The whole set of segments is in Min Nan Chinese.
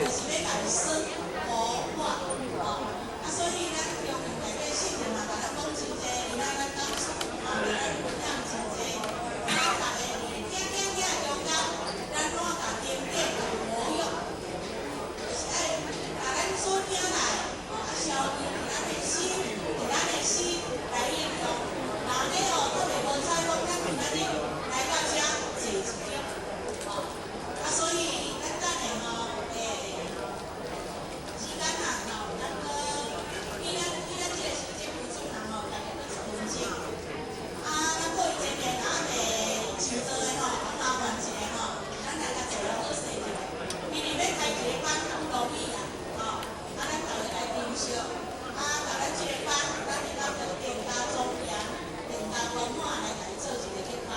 就是欲共伊生活化，吼。啊，所以咱中心內底聖人嘛，共咱講真濟，伊咱咱講吼，咱分享真濟。咱逐个聽聽聽中間，咱怎共經典共活用，就是愛共咱所聽來，吼，啊，消除佇咱的心，佇咱的心來應用。若按呢哦，閣袂無彩講咱今仔日來到遮坐一點，吼。啊，所以咱等下吼，時間啊，吼，咱閣比咱這個時間為主人吼，大概閣一分鐘。啊，咱閣有前面若猶未上座的吼，麻煩一下吼，咱來共坐好勢一下。因為欲開一個班毋容易啦，吼，啊，咱逐个來珍惜，啊，共咱這個班，咱會當著更加莊嚴、更加圓滿來共伊做一個結班。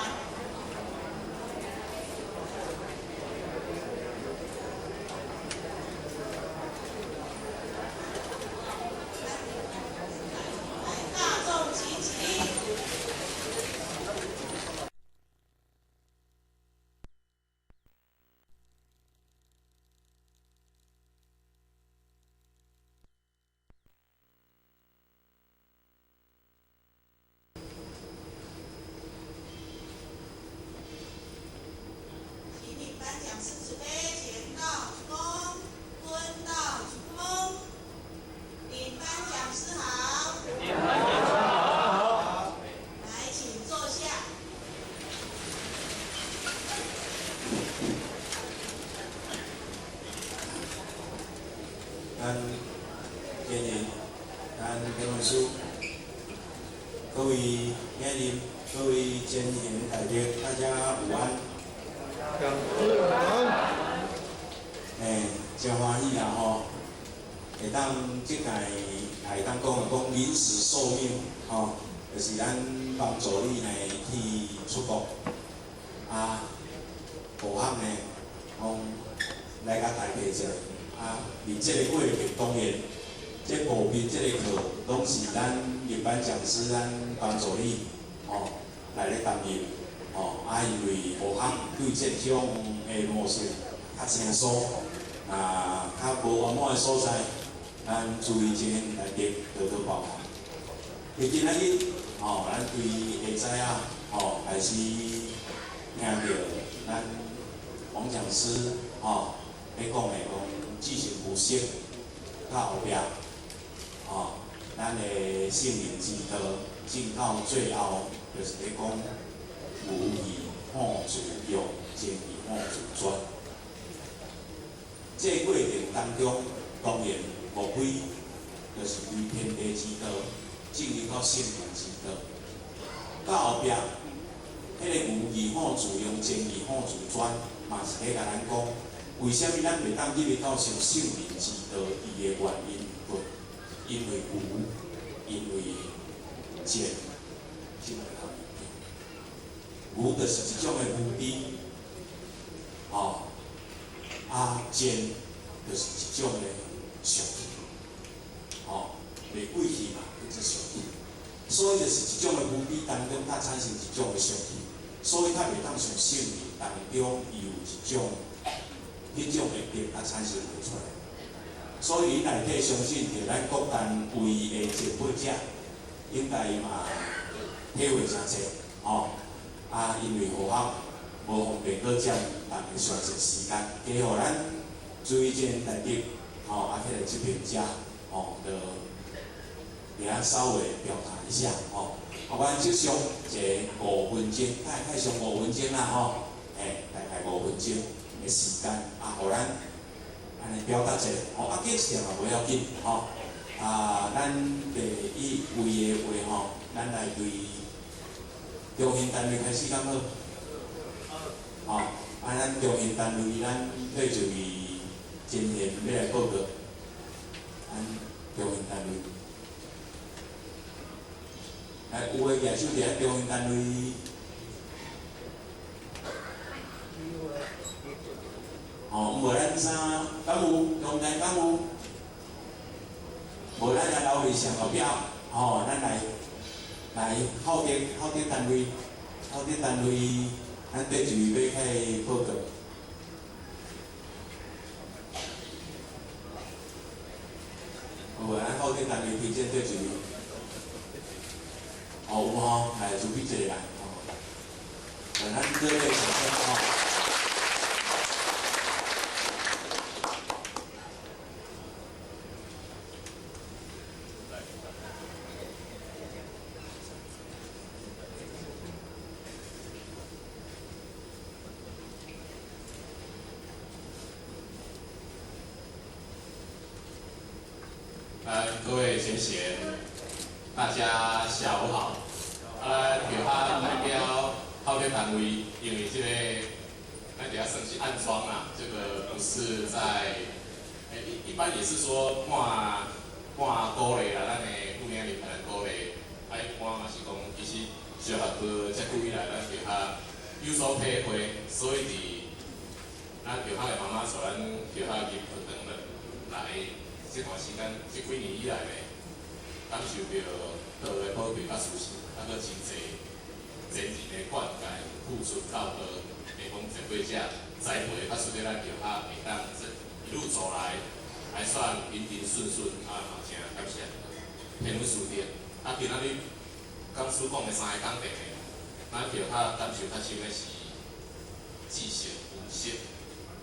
來，大眾請起立。請領頒講師慈悲，前道鞠躬，蹲道鞠躬。領頒講師好。領頒講師好。來，請坐下。咱今日咱劉老師，各位兄弟，各位前賢大德，大家午安。欸，真歡喜啦吼！會當這屆會當講講臨時受命吼，就是咱幫助理呢去出國，啊，無幸呢，講來共代替者，啊，佇這個過程當然，這部分這個課攏是咱一般講師咱幫助理吼來咧擔任，吼，啊，因為無幸對這種的模式較生疏，啊，較無圓滿的所在，咱注意這來得多多包涵。佇今仔日，吼，咱對下早啊，吼，開始聽著咱王講師，吼，咧講的講至誠無息，到後壁，吼，咱的聖人之道，進到最後，就是咧講無義放自用，精義放自專。這個過程當中，當然無非就是對天地之道進入到聖人之道。到後壁，彼個無義放自用，精義放自專，嘛是咧共咱講，為啥物咱袂當入去到上聖人之道？伊的原因，因為無，因為見，這兩項物件。無就是一種的無知，吼，啊見就是一種的俗氣，吼，袂過去嘛，叫做俗氣。所以就是一種的無知當中，它產生一種的俗氣，所以較袂當像聖人當中，伊有一種彼種的德，較產生袂出來。所以內底相信著咱各單位的前輩者，應該嘛體會誠濟，吼。啊，因為學校無方便閣佔人的上濟時間，加予咱水前大德，吼，啊，起來這邊遮，吼，就佇遐稍微表達一下，吼。啊，阮這上一個五分鐘，大概上五分鐘啦，吼，欸，大概五分鐘的時間，啊，予咱按呢表達一下，吼，啊，加一點嘛無要緊，吼。啊，咱第一位的話，吼，咱來對中心單位開始敢好？吼，啊，咱中心單位，咱退一位前賢欲來報告，咱中心單位，來有的舉手佇咱中心單位。吼，無咱啥，敢有？中間敢有？無咱來留佇上後壁，吼，咱來來校長，校長單位，校長單位，咱對一位欲開報告。單位推薦佗一位？哦，有吼，來，隨便一個來，吼。來，咱熱烈掌聲吼。各位前賢，大家下午好。啊，著較代表透天單位，因為這個咱底下算是暗裝啦，這個不是在，一般也是說半半鼓勵啦，咱的副領導來鼓勵，啊，一般嘛是講，其實小學課這久以來，咱著較有所體會，所以佇咱著較的媽媽帶咱著較入學堂了來。這段時間，這幾年以來呢，感受著道的寶貴佮事實，啊，閣真濟前人的灌溉、付出到道，會講前輩者栽培，較使得咱著較會當這一路走來，還算平平順順，啊嘛誠感謝天恩師長。啊，今仔日講師講的三个講題呢，咱著較感受較深的是至誠無息。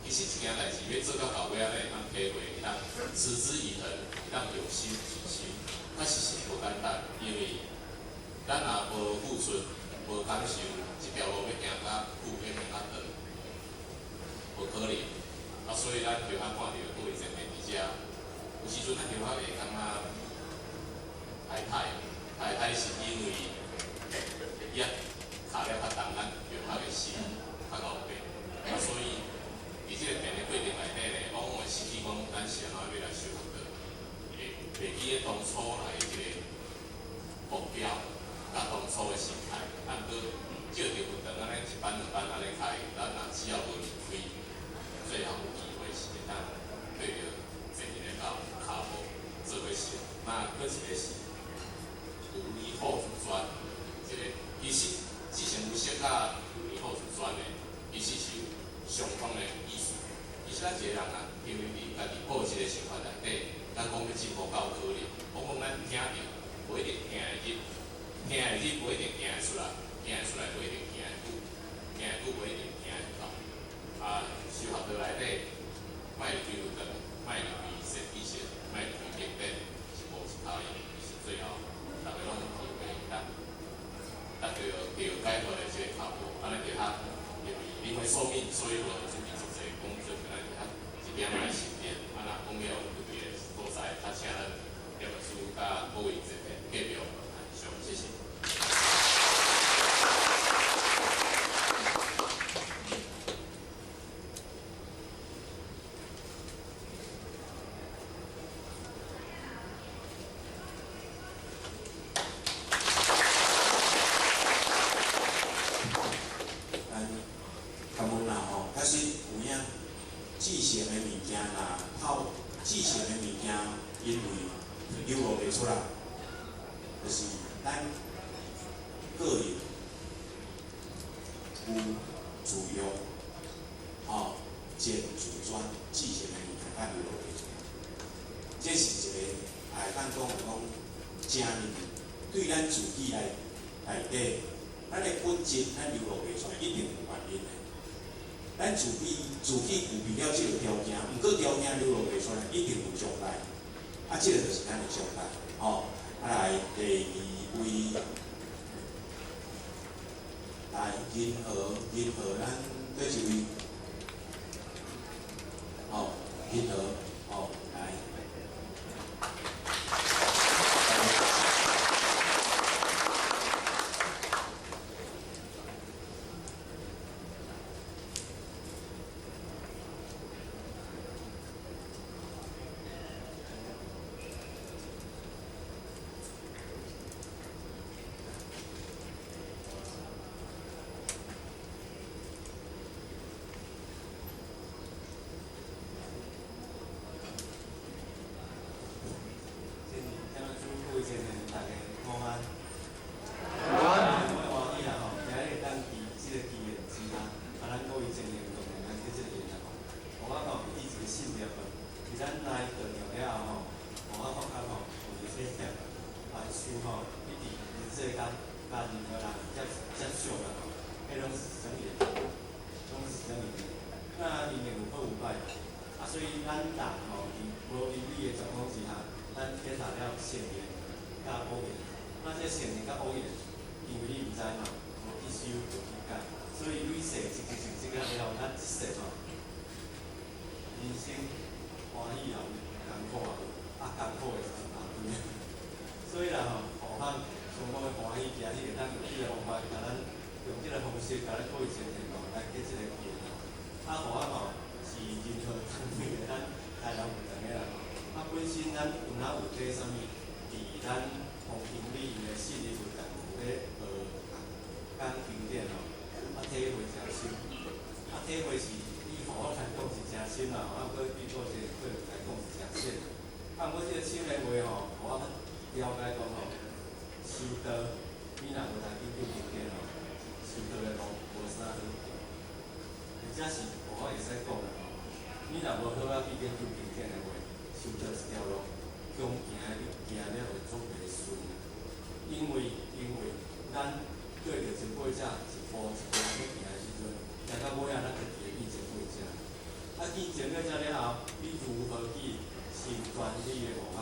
其實一件代誌欲做到到尾仔，會當體會，會當持之以恆，會當用心盡心，確實是無簡單。因為咱若無付出、無感受，這條路欲行較久，欲行較長，無可能。啊，所以咱著較看著各位前輩佇遮，有時陣咱著較會感覺歹歹，歹歹是因為伊啊跤了較重，咱著較的心較牛白。啊，所以。佇這個練的過程內底呢，往往會失去講咱是按怎欲來修學道，會袂記得當初來這個目標，佮當初的心態。啊，毋過借著佛堂按呢一班兩班按呢開，咱若只要無離開，最後有機會是會當對著前人的腳步做伙行。那閣一個是有年好自專，這個其實至誠無息佮有年好自專的，其實是有相同的意思。其實咱一個人啊，因為佇家己固執的想法內底，咱講欲進步夠可能，往往咱聽著無一定聽會入，聽會入無一定行會出來，行會出來無一定行會久，行會久無一定行會到。啊，修學道內底，莫離開佛堂，莫離開善知識，莫離開經典，一步一跤印，其實最後，逐家攏有機會會當達到著解脫的這个跤步，按呢就較。因為臨危受命，所以無準備足濟工作，咱就較一點來沉澱。啊，若講了有別的所在，啊，請咱葉律師佮各位前輩繼續上，謝謝。感恩啦吼，確實有影，至誠的物件若透，至誠的物件，因為流露袂出來，就是咱個人有自用，吼，賤自專，至誠的物件較流露袂出來。這是一個會當講來講，誠物對咱自己來內底，咱的本質咱流露袂出來，一定有原因的。咱自己具備了這個條件，毋過條件流露袂出來，一定有障礙。啊，這個就是咱的障礙，吼。啊，來第二位，來銀河，銀河，咱佗一位，吼，銀河，吼，來。前面大家午安。午安。我歡喜啦吼，今日會當佇這個機緣之下，啊，咱各位前人共同來去這個演講。我吼，以一個信念啊，佇咱來道場了後吼，我發覺吼，有一體驗，凡事吼，你佇人世間佮任何人接觸啦吼，彼攏是一種緣，攏是一種緣。那因緣有好有歹，啊，所以咱人吼，佇無倫理的狀況之下，咱結合了善緣佮惡緣。那這善緣佮惡緣，因為你毋知嘛，無去修，無去改，所以累世積積積積了後，咱這世吼，人生歡喜也有，艱苦也有，啊艱苦的是一大堆。所以啦吼，予咱相當的歡喜，今日會當用這个方法，共咱用這个方式，共咱各位前贤吼來結這個緣。啊，予我吼是任何單位的咱台南有兩个人吼。啊，本身咱有哪有佇啥物，佇咱黃經理伊的四日有咧學講經典吼，啊體會誠深，啊體會是以予我來講是誠深啦，啊，毋過對個人個人來講是誠淺。啊，毋過這個深的話吼，予我了解講吼，修道，你若無來研究經典吼，修道的路無啥好行。或者是予我會使講啦吼，你若無好仔去研究經典的話，修道這條路，恐行你行了會足袂順的。因為咱對著前輩者一步一步欲行的時陣，行到尾仔，咱家己會變前輩者。啊，變前輩者了後，你如何去成全你的護學？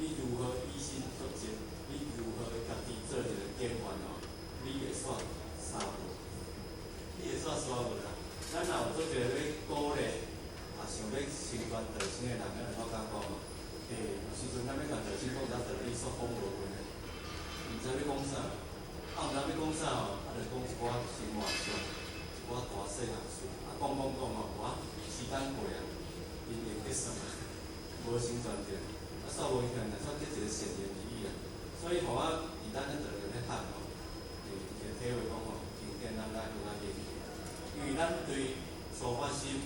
你如何以身作則？你如何家己做一個典範吼？你會煞沙無？你會煞沙無啦？咱若有做一個欲鼓勵，也想欲成全道生的人，咱會感覺講吼，有時陣咱欲共道生講一寡道理，煞講無話，毋知欲講啥，啊，毋知欲講啥吼，啊，就講一寡生活上一寡大細項事，啊，講講講吼，哇，時間過啊，因緣結束啊，無成全著，啊，煞無影響，煞結一個善緣而已啊。所以，予我佇咱咧道場咧學吼，一個體會講吼，經典咱愛好仔研究，因為咱對初發心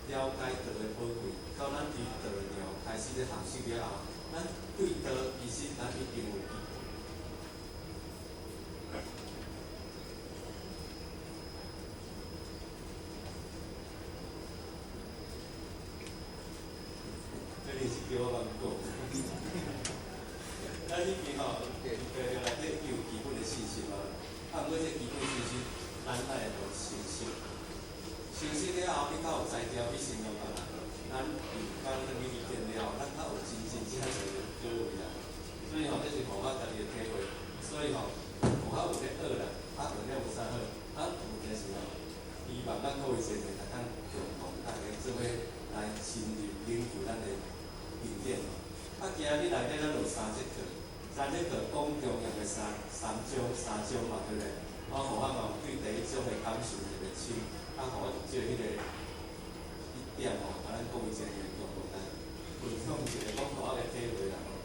了解道的寶貴，到咱佇道場開始咧學習了後，咱對道其實咱一定有。這裡是叫我亂講。咱彼邊吼，對對內底有基本的信息嘛。啊，毋過這基本信息，咱愛會成熟。成熟了後，你較有才調去形容別人。咱有講轉去意見了後，咱較有真真正正的果位啦。所以吼，這是予我家己的體會。所以吼，予我有咧學啦，啊學了有啥好？啊，問題是吼，希望咱各位前輩會當共同大家做伙來深入研究咱的經典吼。啊，今日內底咱有三節課，三節課講重要的三種嘛，對不對？我予我吼對第一種的感受特別深，啊，予我就借彼個一點吼，共咱各位前輩共同來分享一下，講予我的體會啦吼。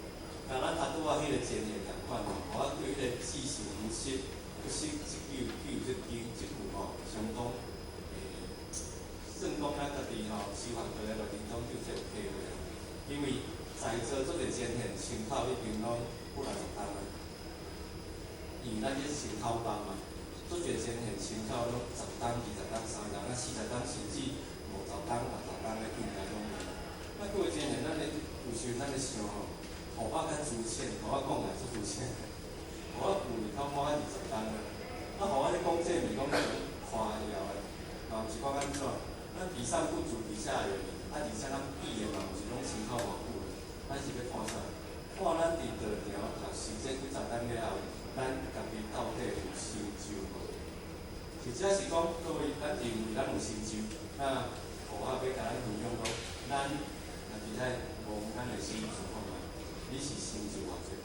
共咱頭拄仔彼個前言仝款吼，予我對彼個至善無失，不失這句句這經這句吼，相當算講咱家己吼修學道的過程中對這有體會啦。因為在座足濟前賢，親口已經攏幾若十冬啊，因為咱這是親口班嘛，足濟前賢親口攏十冬、20冬、30冬，啊40冬，甚至50冬、60冬的境界攏有。那各位前賢，咱咧有時陣咱咧想吼，予我較資淺，予我講來足資淺，予我舊年頭滿20冬啊，啊，予我咧講這毋是講誇耀的，嘛毋是講按怎，咱比上不足，比下有餘，啊，而且咱比的嘛毋是攏親口偌久的，咱是欲看啥？看咱佇道場學習這幾十冬了後，咱家己到底有成就無？或者是講各位，咱認為咱有成就，那予我欲共咱分享講，咱若佇遐摸咱的心想看覓，你是成就偌濟？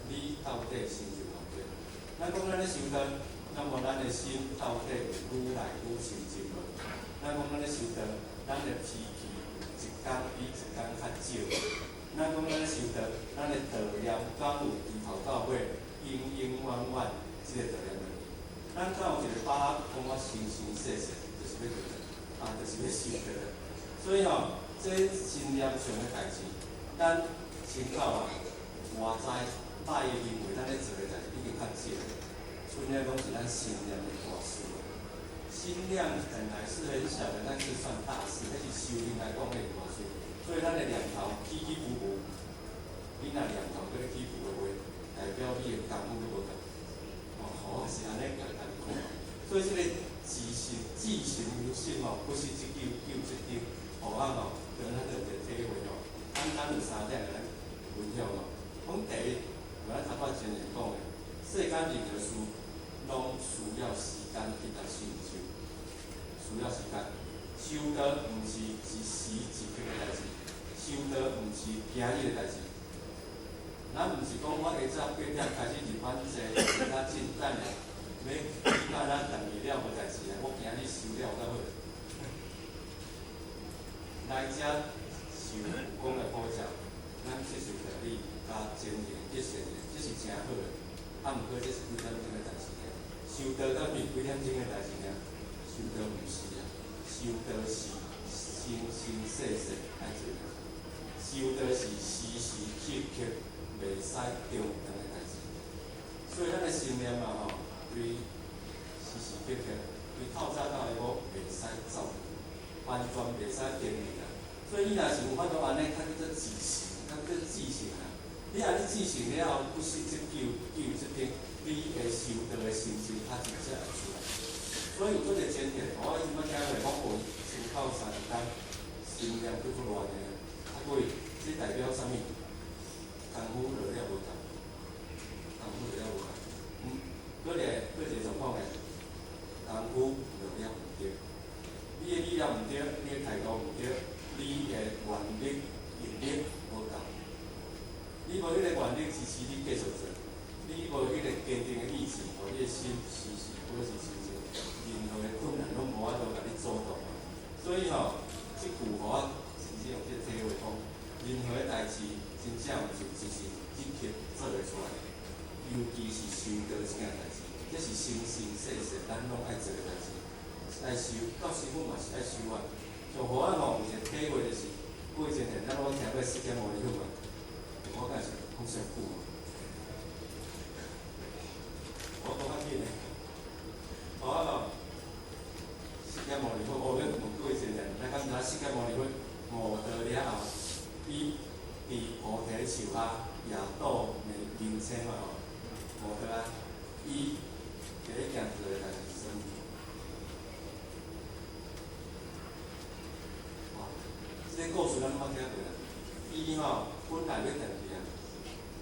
你到底成就偌濟？咱講咱咧修道，那麼咱的心到底有愈來愈清淨無？咱講咱咧修道，咱的脾氣一工比一工較少。咱講咱咧修道，咱的道念敢有從頭到尾永永遠遠這個道念落去？咱敢有一個把握講我生生世世就是欲做，啊，就是欲修道。所以吼，這心念上的代誌，咱親口啊，我知歹的行為，咱咧做的代誌已經較少。剩的攏是咱心念的大事。心量本來是很小的，但是算大事，那是修行來講的大事。所以咱的念頭起起伏伏，你若念頭閣咧起伏的話，代表你的功夫閣無夠。哦，我是按呢共家己講。所以這個自信、自信有心吼，不是一久久一定，予咱吼，對咱做一個體會吼。簡單有三點來分享吼。講第一，咱頭拄仔前面講的，世間任何事，攏需要時間去來成就，需要時間。修道毋是一時一刻的代誌，修道毋是今日的代誌。咱毋是講我下早8點開始入班坐，坐較進等下，欲起到咱逐日了無代誌啊！我今日修了較好。來遮受有講的普照，咱接受道理，佮精進結善緣，這是誠好的。啊，毋過這是幾點鐘的代誌爾？修道敢是幾點鐘的代誌爾？修道毋是啊，修道是生生世世愛做的，修道是時時刻刻袂使中斷的代誌。所以咱的心念啊吼，對時時刻刻，對透早到下晡袂使走，完全袂使停去啊。所以你若是有法度按呢，較叫做自信，較叫做自信啊。你按呢自信了後，不是一久久一定，你會修道的成就較真正會出來。所以有這個前提，我以前捌聽過講過，先靠三工，心念閣閣亂的，啊，各位，這代表啥物？功夫落了無夠，功夫落了無夠。閣來，閣一個狀況呢，功夫落了毋對，你的理念毋對，你的態度毋對，你的願力、毅力無夠。你無彼個願力支持你繼續做，你無彼個堅定的意志，予你的心時時保持清淨，任何的困難攏無法度共你阻擋。所以吼，這句予我真正有這個體會講，任何的代誌，真正毋是一時一刻做會出來，尤其是修道這件代誌，這是生生世世咱攏愛做的代誌，愛修到師父嘛是愛修啊。像予我吼有一個體會就是，過前陣咱攏聽過釋迦牟尼佛嘛，我敢是講上久啊，我講較緊的，我吼釋迦牟尼佛，我欲問各位前陣，咱敢知影釋迦牟尼佛悟道了後，伊佇菩提樹下夜度明星嘛吼，悟道啊，伊第一件做的代誌是啥物？哇，這個故事咱攏捌聽過啦。伊吼本來欲轉去啊，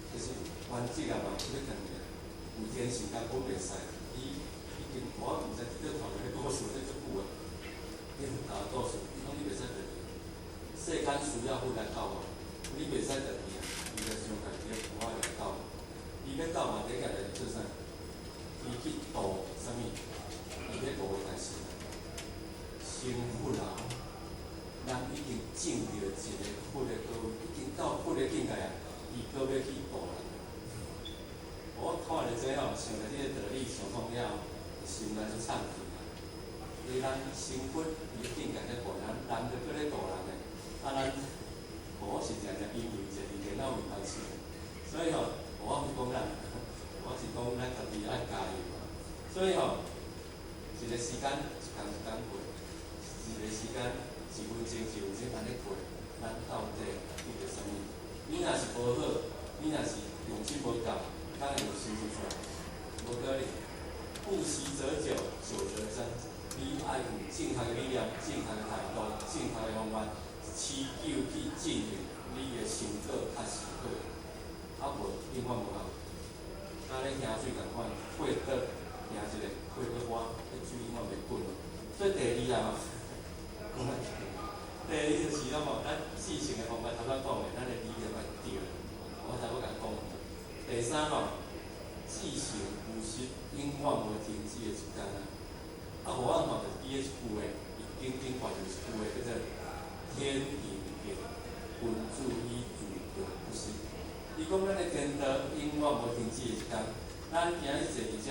就是圓寂啊嘛，欲轉去啊，有天時間講袂使，伊已經我毋知這個傳的故事這足久啊，彼佛教的故事，伊講你袂使轉去，世間需要佛來救我，你袂使轉去啊，伊就想家己我來救，伊欲救嘛，第一件代誌做啥？伊去度啥物？伊欲度的代誌，成佛啊！咱已經證著一個佛的果位，已經到佛的境界啊！伊閣欲去度人。我看著這吼，想著這個道理，想講了後，心內就懺氣啊！因為咱成佛，伊境界遮懸，咱人就閣咧度人的，啊咱，我是常常因為一個電腦面頭試，所以吼，我毋是講咱，我是講咱家己愛加油啊！所以吼，一個時間一工一工過，一個時間一分鐘一分鐘按呢過，咱到底得著啥物？你若是無好，你若是用心無夠，敢會有成就出來？無可能。不習則久，久則增。你愛有正確的理念、正確的態度、正確的方法，持久去進行，你的成果較是好。啊無永遠無效。佮咧行水仝款，過倒行一个，過閣倚，彼水永遠袂滾。所以第二啊，講來第二就是講吼，咱制勝的方法頭拄講的，咱的理念愛對。我頭拄共講。第三吼，至誠無失，永遠無停止的一工啊。啊，予我吼就記得一句話，伊頂頂掛著一句話叫做“天行健，君子以自強不息”。伊講咱的天道永遠無停止的一工，咱今日坐佇遮，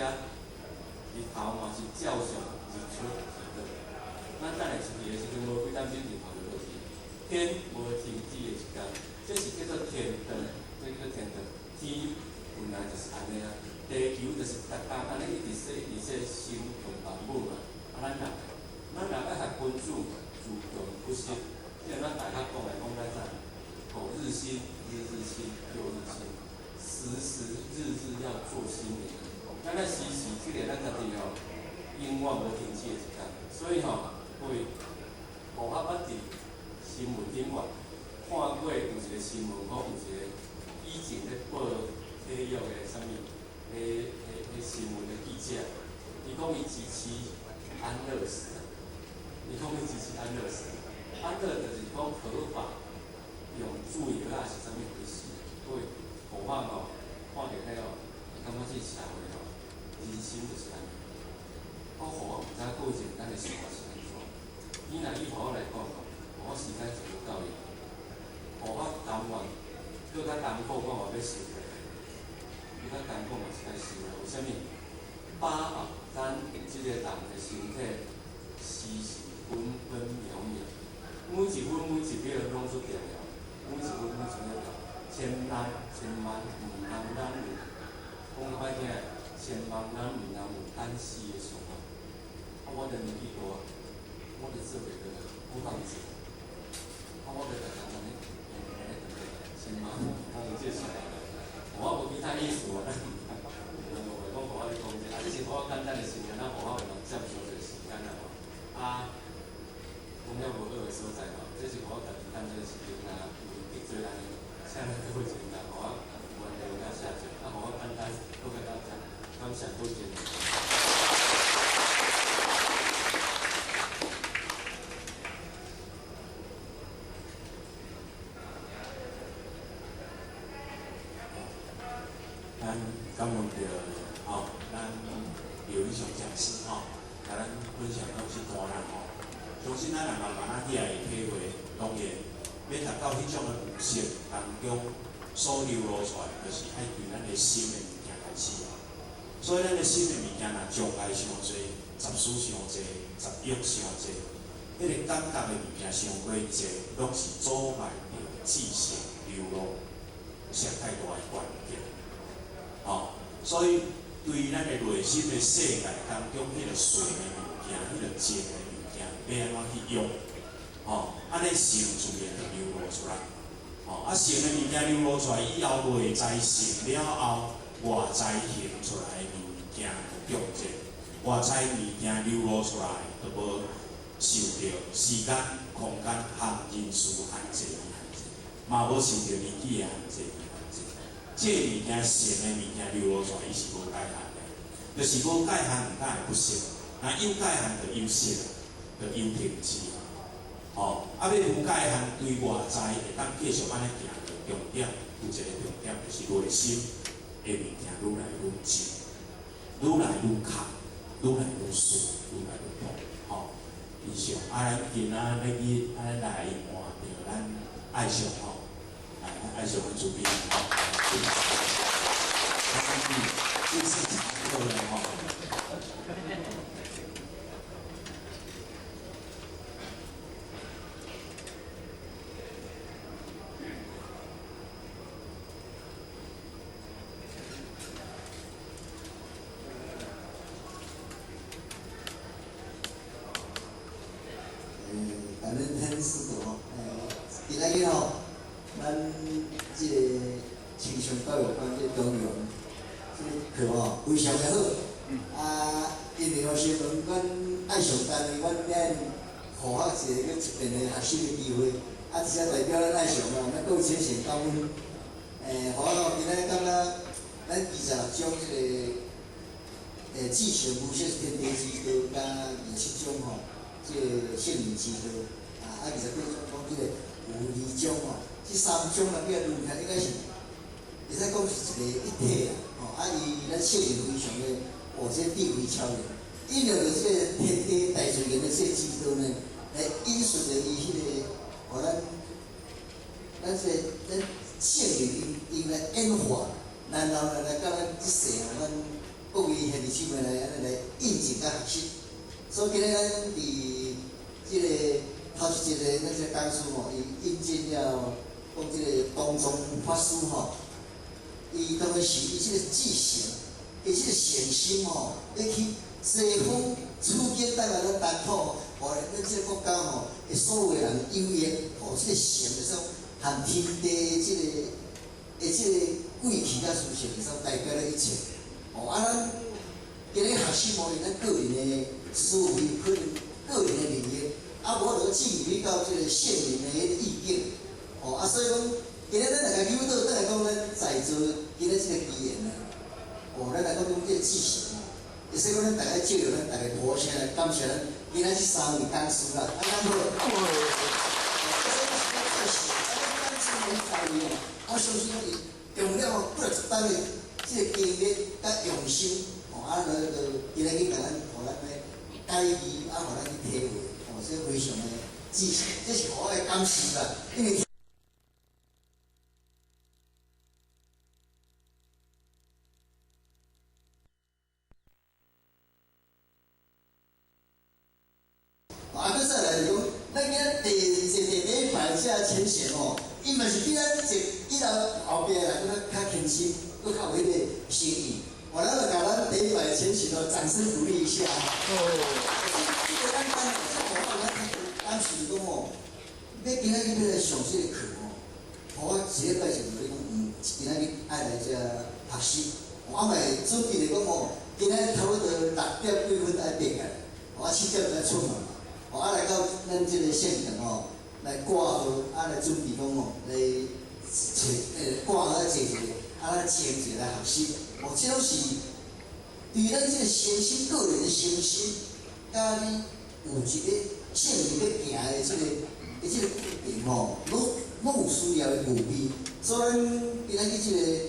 日頭嘛是照常日出日落。咱等下出去的時陣，無幾點鐘日頭就落去。天無停止的一工，這是叫做天道，這叫做天道。天本來就是按呢啊，地球就是逐工按呢一直洗一直洗，生長萬物嘛。啊，咱人，咱人愛學君子，自強不息。這咱大學講來講咱啥？吼，日新，日日新，又日新，时时日日要做新的。咱咧时时這個咱家己吼，永遠無停止的一工。所以吼，各位，予我捌佇新聞頂懸看過有一個新聞，講有一個以前咧報體育的啥物，彼新聞的記者，伊講伊支持安樂死，伊講伊支持安樂死，安樂就是講合法用注藥啊，是啥物回事？各位，予我吼看著彼吼，感覺這個社會吼，人心就是按呢。我予我毋知過前咱的生活是按怎。你若以予我來講吼，我時間就無夠用，予我甘願，閣較艱苦，我嘛欲受落來。閣較艱苦嘛是愛受來，為啥物？把握咱這個人的身體，時時分分秒秒，每一分每一秒攏足重要，每一分每一秒重要。千萬千萬毋通咱有，講較歹聽，千萬咱毋通有等死的想法。啊，我著年紀大，我著做袂落，我放做。啊，我著逐工按呢，按呢，千萬毋通有這個想法。我無其他意思啊，咱無會講予我咧講這，啊，這是我簡單的經驗，咱予我會當佔小濟時間啦吼。啊，講了無好的所在吼，這是我家己簡單的時間啊，有得罪人，請咱各位一下，予我有緣的有影寫者，啊，予我簡單閣較到遮，感謝各位。咱感恩著吼，咱劉以翔講師吼，共咱分享攏是大人吼。相信咱若慢慢仔起來會體會，當然欲達到彼種的悟性當中所流露出來，就是愛對咱的心的物件開始。所以咱的心的物件若障礙傷濟，雜事傷濟，雜欲傷濟，彼個感覺的物件傷過濟，攏是阻礙著智性流露上太大的關鍵。吼，所以對咱的內心的世界當中，彼個順的物件，彼個靜的物件，欲按怎去用？吼，按呢心自然就流露出來。吼，啊，性的物件流露出來以後，內在性了後，外在現出來的物件就中正，外在物件流露出來，就無受著時間、空間和人事限制限制，嘛無受著年紀的限制限制。這個物件善的物件流露出來，伊是無界限的，就是無界限，毋才會不適。若有界限，就有適，就有停止。吼，啊，欲無界限對外在會當繼續按呢行，就重點有一個重點，就是內心的物件愈來愈靜，愈來愈空，愈來愈順，愈來愈通。吼，以上啊，咱今仔欲去按呢來換著咱愛上吼，來愛上阮主編吼。這是常客了吼。感恩天師道吼，今仔日吼，咱這個青松教育班這個中陽這個課吼，非常的好。啊，因為吼，新聞阮愛上單位，阮遐予我一個閣一遍的學習的機會。啊，這代表咱愛上啊，咱各位先生感恩。予我吼今仔日感覺，咱26種這個至誠無色天地之道，佮27種吼。這個聖人之道，啊，28種講這個無二種吼，這三種若變攏起來應該是會使講是一個一體啊，吼，啊，伊咱聖人非常的，哦，這個智慧超人，引用著這個天地大自然的這個之道呢，來引述著伊彼個，予咱咱這個咱聖人𪜶來演化，然後呢來到咱這世吼，咱各位兄弟姊妹來按呢來印證佮學習。所以今日咱佇這個頭一個咱這個講師吼，伊引進了講這個東宗法師吼，伊當然是伊這個至誠，伊這個善心吼，欲去西方取經轉來咱東土，予咱這個國家吼，的所有的人有益，吼，這個誠就是講和天地這個的這個貴氣佮殊勝，會使代表了一切。哦，啊，咱今日學習無用咱個人的思維，可能個人的利益，啊，無就進入到這個聖人的彼個意境。哦，啊，所以講，今日咱來共引導，等來講咱在座今日這個機緣啊，哦，咱來講講這個知識哦，會使講咱逐家借用咱逐家鼓聲來感謝咱今仔這三位講師啦，啊，咱好。我相信伊用了幾若十冬的這個經歷佮用心，哦，啊，來就今日去共咱，予咱咧解疑，啊，予咱去體會，哦，這非常的知識，這是予我的感受啦，因為。啊，閣再來就講，咱今仔第坐第一排這淺顯吼，伊嘛是比咱坐以後後壁來閣較輕鬆，閣較有彼個誠意。我咱就共咱第一排淺顯哦，掌聲鼓勵一下。哦。這個簡單，這個我咱感受講吼，欲今仔日欲來上這個課吼，我一禮拜前就咧講，今仔日愛來遮學習。我嘛會準備咧講吼，今仔日差不多六點幾分愛爬起來，我7點就愛出門。哦，啊來到咱這個現場吼，來掛號，啊來準備講吼，來揣掛號來坐一下，啊來靜一下來學習。哦，這攏是對咱這個身心個人的身心，佮你有一個聖人欲行的這個的這個過程吼，攏攏有需要的具備。所以咱今仔日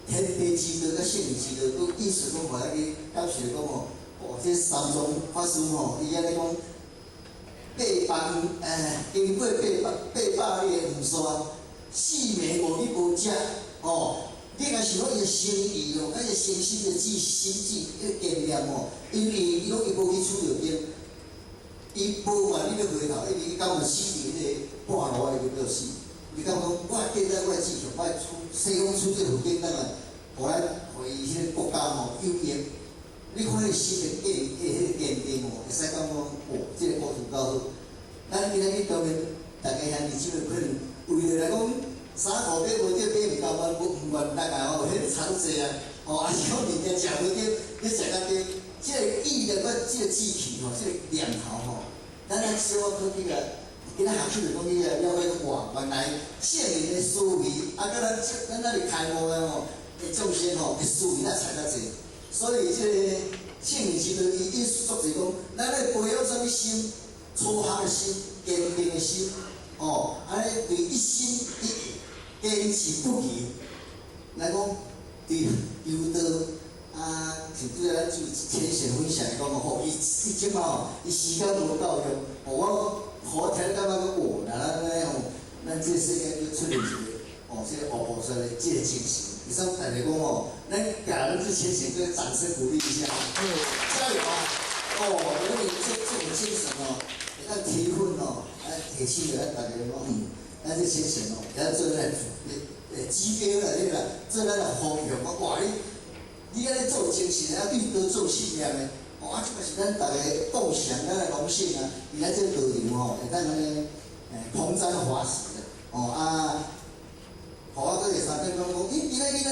這個天地之道佮聖人之道，閣意思講，予咱去感受講吼。哦，這三藏法師吼，伊按呢講，800經過800里的黃沙，四暝無去無食，吼，你若想講伊的心意哦，佮伊誠心的志心志，彼個堅念吼，因為伊攏伊無去取著經，伊無願意欲回頭，因為伊感覺死佇彼個半路仔伊就死。伊感覺講，我建立我的志向，我出西方出這個佛經，等來，予咱予伊彼個國家吼有益。你看彼個心的堅，彼個堅定哦，會使講講，哦，這個故事夠好。咱今仔日當然，逐家兄弟姊妹可能為著來講，衫褲買無著，買毋夠，我毋願力啊吼，彼個差濟啊，吼，抑是講物件食無著，你食較低，這個意念佮這個志氣吼，這個念頭吼，咱愛小可去共，今仔學習就講去共了解講，哇，原來聖人的思維，啊，佮咱咱那裡開悟的吼，的眾生吼，的思維若差較濟。所以這個聖人之道，伊意思足濟講，咱咧培養啥物心？初學的心、堅定的心，哦，按呢對一心一意、堅持不移來講，對求道啊，像拄才咱主淺顯分享的講吼，伊伊這擺吼，伊時間無夠用，予我予我聽感覺講，哦，若咱按呢吼，咱這個世間閣出現一個哦，這個活菩薩的這個精神。以上大家講吼，咱共咱這淺顯閣掌聲鼓勵一下，加油啊！哦，因為這這種精神哦，會當提奮哦，啊提醒著咱逐家講，咱這淺顯哦，會當做咱的指標啦，對啦，做咱的方向。我哇，你你按呢做精神，啊對倒做信念的，哦，啊這嘛是咱逐家共享咱的榮幸啊！佇咱這個道場吼，會當按呢膨脹華實的，哦啊。予我閣第三點講講，伊今仔日咱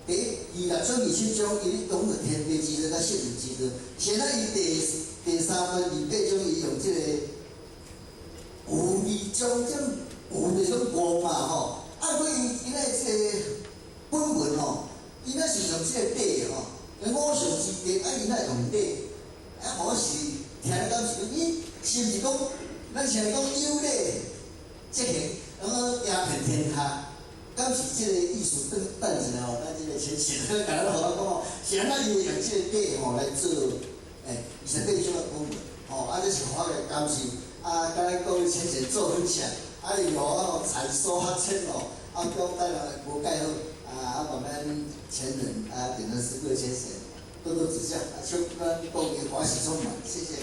第26章、27章，伊咧講著天地之道佮聖人之道。現在伊第第三段28章，伊用這個無義章，這無就是講無嘛吼。啊，毋過伊伊咧這個本文吼，伊若是用這個禮吼，五常之德，啊，伊若用禮，啊，我是聽咧敢是講，伊是毋是講，咱是講有禮則行，然後贏遍天下。敢是這個意思？等等一下吼，咱這個淺顯共咱予我講吼，是按怎伊會用這個禮吼來做，28章的本文，吼，啊，這是予我的感受，啊，共咱各位淺顯做分享，啊，伊予我吼才疏學淺哦，啊，講當然無蓋好，啊，啊，慢慢前人啊，點了師各位淺顯多多指教，啊，祝咱各位歡喜充滿，謝謝。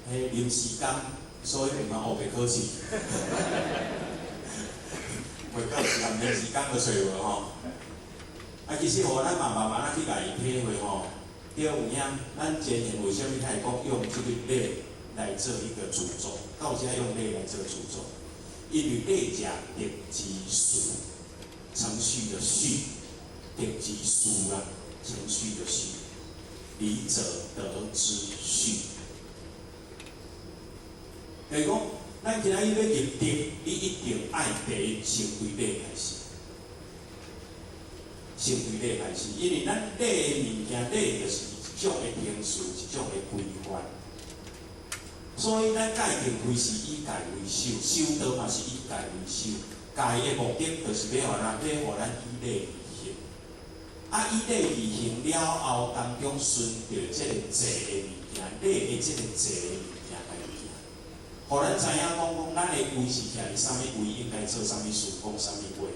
彼臨時工，所以毋通烏白考試。袂考試含臨時工都揣無吼。啊，其實吼，咱嘛慢慢仔去共伊體會吼。對有影，咱前賢為啥物會講用這個禮來做一個主軸？到遮用禮來做主軸，因為禮者德之序，程序的序，德之序啦，程序的序，禮者德之序。就是講，咱今仔日欲入德，你一定愛第一先對禮開始，先對禮開始，因為咱禮的物件，禮就是一種的程序，一種的規範。所以咱戒定慧是以戒為首，修道嘛是以戒為首。戒的目的就是欲予咱，欲予咱依禮而行。啊，依禮而行了後，當中順著這個坐的物件，禮的這個坐的物件來行。予咱知影講講，咱的位是徛佇啥物位，應該做啥物事，講啥物話。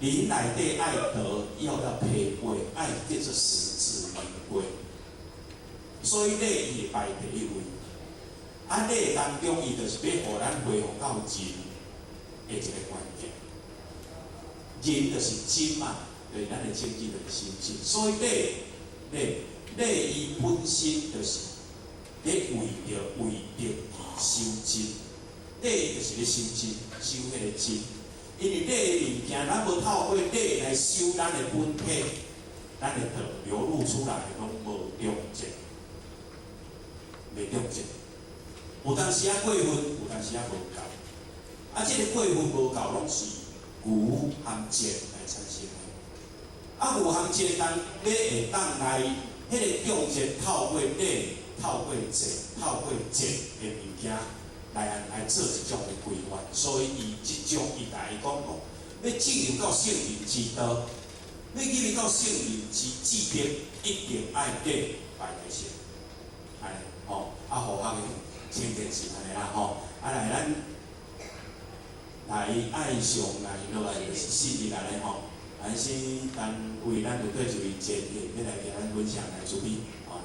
佇內底愛德，要要配位，愛叫做實至名歸。所以禮伊會排第一位。啊，禮當中伊就是欲予咱恢復到仁的一個關鍵。仁就是真嘛，就是咱的政治就是心智。所以禮禮禮伊本身就是咧為著為德而修真，禮就是咧修真，修彼個真。因為禮的物件，咱無透過禮來修咱的本體，咱的道流露出來攏無中正，袂中正。有當時仔過分，有當時仔無夠。啊，這個過分無夠，攏是愚和賤來產生的。啊，愚和賤當欲會當來，彼個中正透過禮、透過節、透過賤的物件來來做一種的規範。所以伊這種伊共伊講講，欲進入到聖人之道，欲入去到聖人之智德，一定愛禮排在先。按呢吼，啊，佛學的清淨是按呢啦吼，啊來咱來愛上來落來就是四日來咧吼，咱先單位咱有對一位前賢欲來共咱分享來慈悲，吼。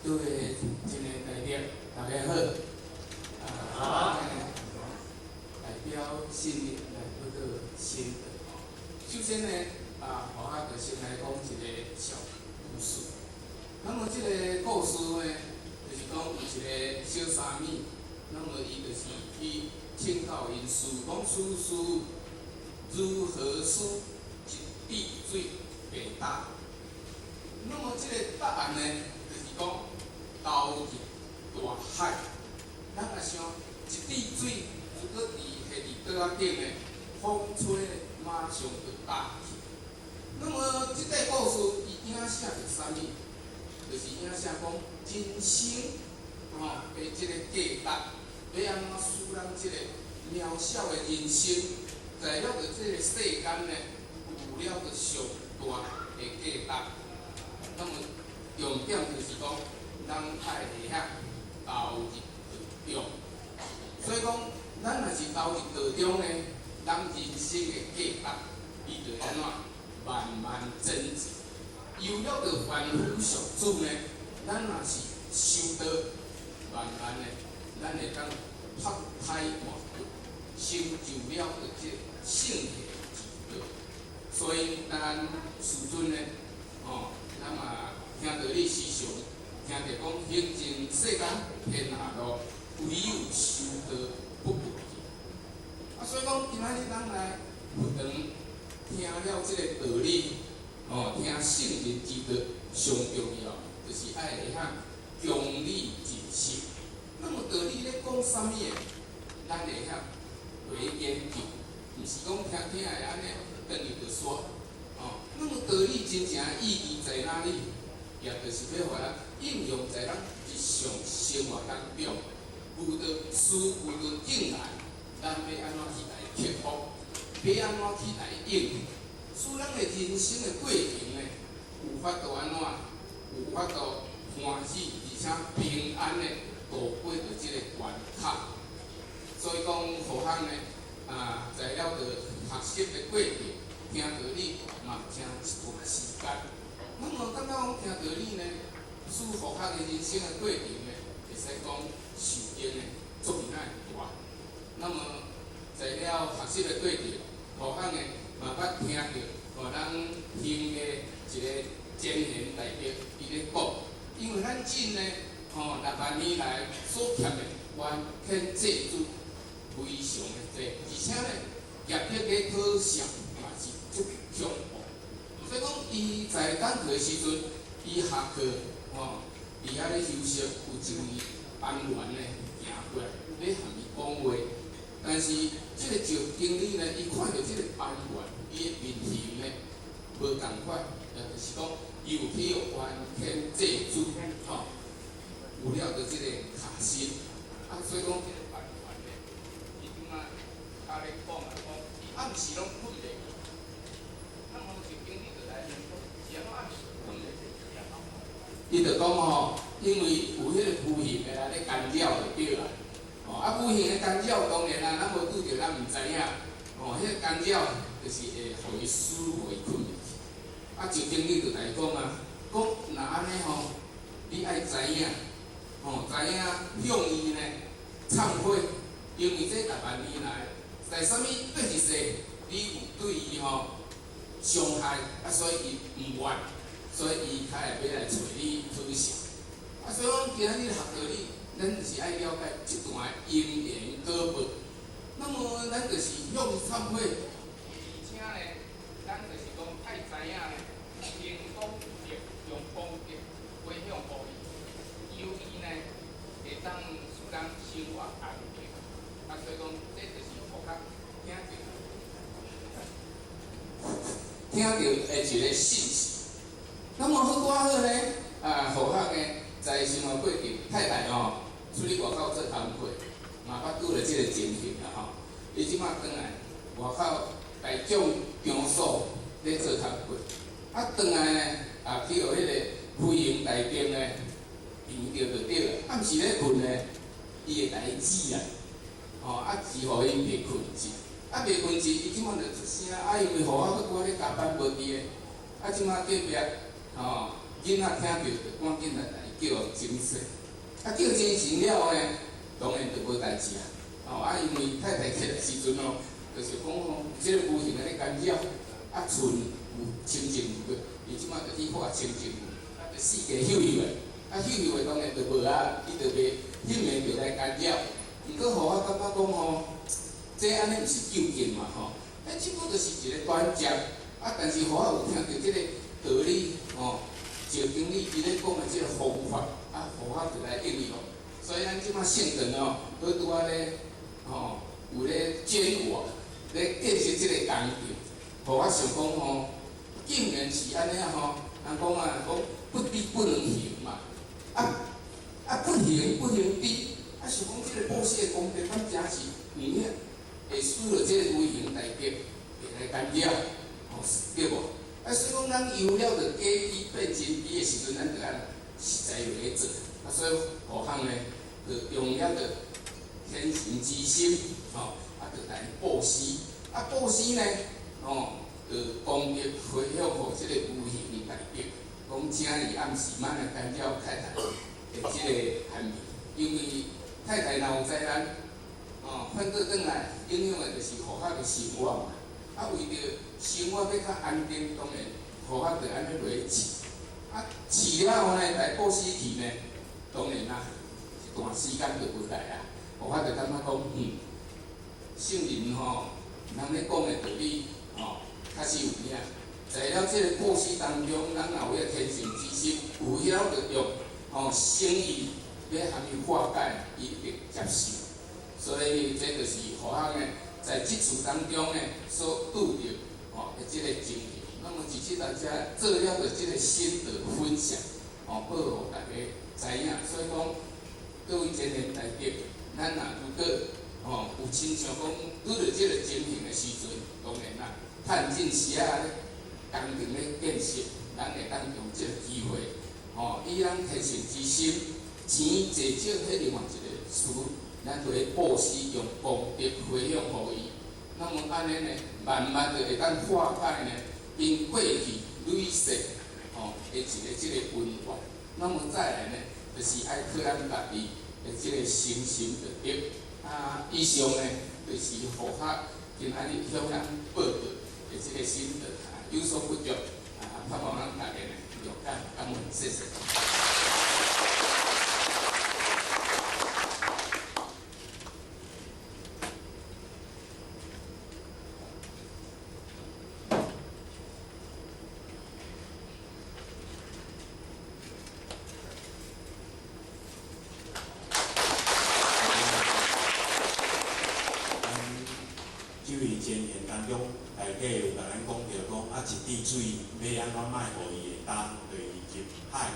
各位親愛代表，大家好。啊，代表新日來報告心得。首先呢，啊，我就先來講一個小故事。那麼這個故事呢，就是講有一個小沙彌，那麼伊就是去請教𪜶師，講師師如何使一滴水袂焦？那麼這個答案呢，就是講投入大海。咱若想一滴水，如果佇下佇桌仔頂呢，風吹馬上就焦去。那麼這塊故事伊影射著啥物？就是影射講人生吼的這個價值，欲按怎使咱這個渺小的人生，在了著這個世間呢，有了著上大的價值。那麼重點就是講，人愛會曉投入道中。所以講，咱若是投入道中呢，咱人生的價值，伊就會按怎慢慢增值。由了著凡夫俗子呢，咱若是修道，慢慢的，咱會當脫胎換骨，成就了著這聖賢之道。所以咱師尊呢，吼，咱嘛聽著你時常聽著講，行盡世間天下路，唯有修道不過去。啊，所以講今仔日咱來佛堂聽了這個道理，哦，聽聖人之道，上重要就是愛會曉窮理盡心。那麼道理咧講啥啥物的，咱會曉來研究，毋是講聽聽的按呢，轉去就煞。哦，那麼道理真正意義在哪裡？也就是欲予咱應用在咱日常生活當中，遇著事遇著境難，咱欲按怎去來克服？欲按怎去來應付？使咱的人生的過程呢，有法度按怎？有法度歡喜而且平安的度過著這個關卡。所以講，予咱呢，啊，在了著學習的過程，聽道理嘛，聽一段時間。那麼感覺講聽道理呢，使予咱的人生的過程呢，會使講受益呢，足爾大。那麼在了學習的過程，予咱呢嘛捌聽著，予咱興的一個前賢大德伊咧講，因為咱鎮呢，吼6萬年來所欠的冤欠債主非常的濟，而且呢，業力的討債嘛是足恐怖。所以講，伊在講課的時陣，伊下課吼，佇遐咧休息，有一位班員呢行過來，咧含伊講話。但是這個趙經理呢，伊看著這個班員，伊的面型呢無仝款，也就是講，伊有去予冤欠債主，吼，有了著這個卡身。啊，所以講這個班員呢，伊拄仔較咧講啊，講伊暗時攏睏袂去。那麼趙經理就來問講，是按怎暗時睏袂去？伊就講吼，因為有彼個無形的來咧干擾就對啦。哦，啊，無形的干擾當然啦，咱無拄著，咱毋知影。哦，彼個干擾就是會予伊死，予伊睏袂去。啊，趙經理就共伊講啊，講若按呢吼，你愛知影，吼，知影向伊呢懺悔，因為這6萬年來，在啥物對一世，你有對伊吼傷害，啊，所以伊毋願，所以伊較會欲來揣你討債。啊，所以講今仔日學道理，咱就是愛了解這段因緣果報。那麼咱就是向伊懺悔，而且呢，咱就是講愛知影呢，行功德用功德回向予伊，由伊呢會當使咱生活安定。啊，所以講這就是予較聽著聽著的一個信息。那麼好拄好呢，啊，予咱呢在生活過程，太太吼出去外口做工課，嘛捌拄著這個情形啦吼。伊這馬轉來外口大眾場所咧做工課，啊，轉來呢，啊，去予彼個無形大燈呢，撞著就對了。暗時咧睏呢，伊會共伊指啊，吼，啊，是予伊袂睏著，啊，袂睏著，伊這馬就出聲，啊，因為予我閣拄仔咧加班無佇的，啊，這馬隔壁吼，囡仔聽著就趕緊來共伊叫精神，啊，叫精神了呢，當然就無代誌啊，吼，啊，因為太太起來時陣哦，就是講吼，這個無形的咧干擾，啊，厝有清淨無？伊這馬就去化清淨，啊，就四界嗅嗅的，啊，嗅嗅的當然就無啊，伊就袂，彼暝袂來干擾。毋過予我感覺講吼，這按呢毋是究竟嘛吼，啊，只不過就是一個短暫，啊，但是予我有聽著這個道理吼，趙經理伊咧講的這個方法，啊，予我就來應用。所以咱這馬聖堂哦，閣拄仔咧吼，有咧捐瓦，咧建設這個工程，予我想講吼，竟然是按呢吼，人講啊，講不知不能行嘛，啊啊不行不能知，啊想講這個布施的功德，敢真是有影會使著這個無形大德會來干擾，吼，對無？啊，所以講咱有了著假知變真知的時陣，咱就按實在落咧做。啊，所以予咱呢，就用了著虔誠之心，吼，啊，就來布施。啊，布施呢，吼，就功德回向予這個無形大德，講請伊暗時莫來干擾太太的這個安眠，因為太太若有災難，吼，反過轉來影響的就是予咱的生活嘛。啊，為著生活欲較安定，當然予咱就按呢落去飼。啊，飼了後呢，來布施去呢，當然啦，一段時間就無來啊。予咱就感覺講，聖人吼，人咧講的道理，吼，確實有影。在了這個布施當中，咱若有彼個虔誠之心，有曉著用吼誠意欲含伊化解，伊一定接受。所以這就是護學呢，在這次當中呢，所拄著吼的這個情形。那麼只是大家做了的這個心得分享，吼，報予大家知影。所以講，各位青年大德，咱若如果吼有親像講拄著這個情形的時陣，當然啦，趁這時仔咧工程咧建設，咱會當用這個機會，吼，以咱虔誠之心，錢濟少彼另外一個事，咱就會布施用功德回向予伊。那麼按呢呢，慢慢就會當化解呢，𪜶過去累世吼的一個這個恩怨。那麼再來呢，就是愛靠咱家己的這個誠心就對。啊，以上呢，就是護學今仔日向咱報告的這個心得，有所不足，啊，盼望咱大家呢諒解，感恩，謝謝。這位前言當中，內底有共咱講著講，啊，一滴水欲按怎莫予伊會焦，就是入海，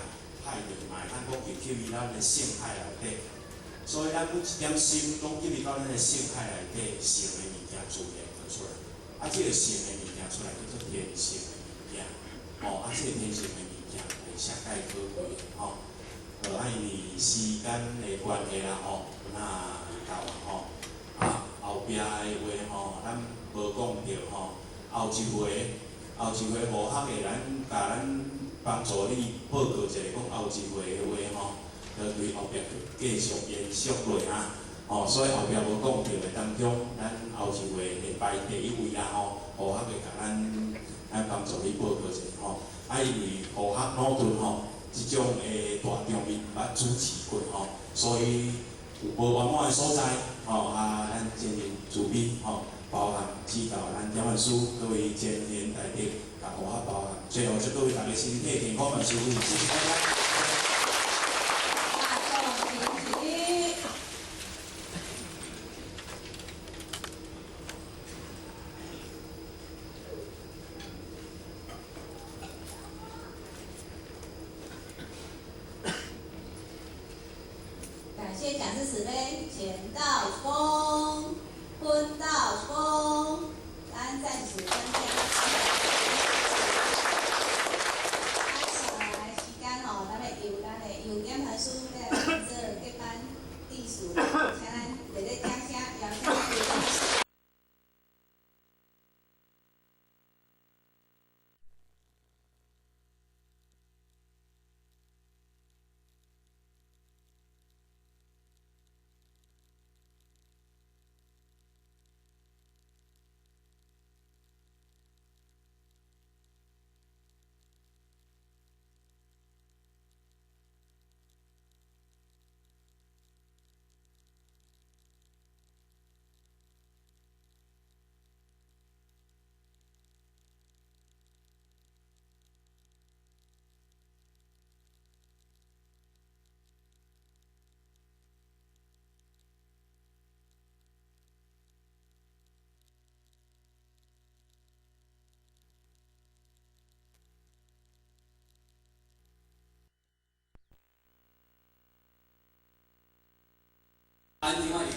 海就是嘛會當講入去咱的性海內底。所以咱每一點心攏入去到咱的性海內底，性的物件自然就出來。啊，這個性的物件出來叫做天性的物件，吼，啊，這個天性的物件會上蓋可貴的吼。啊，因為時間的關係啦，吼，那到啊，吼。啊，後壁的話吼，咱無講著吼。後一回，後一回護學的咱共咱幫助你報告一下，講後一回的話吼，就對後壁繼續延續落啊。吼，所以後壁無講著的當中，咱後一回會排第一位啦吼，護學會共咱咱幫助你報告一下吼。啊，因為護學腦頓吼，這種的大場面毋捌主持過吼，所以有無圓滿的所在，吼啊，咱真認慈悲吼，包涵指導咱點萬師各位前賢大德，共護學包涵，最後祝各位大家身體健康，萬事如意，謝謝大家。大眾請起。感謝講師慈悲，錢到功，坤道功，咱暫時先這樣。啊，下來時間吼，咱要由咱的尤點函師來做結班致辭，請咱熱烈掌聲，邀請尤點函師。安怎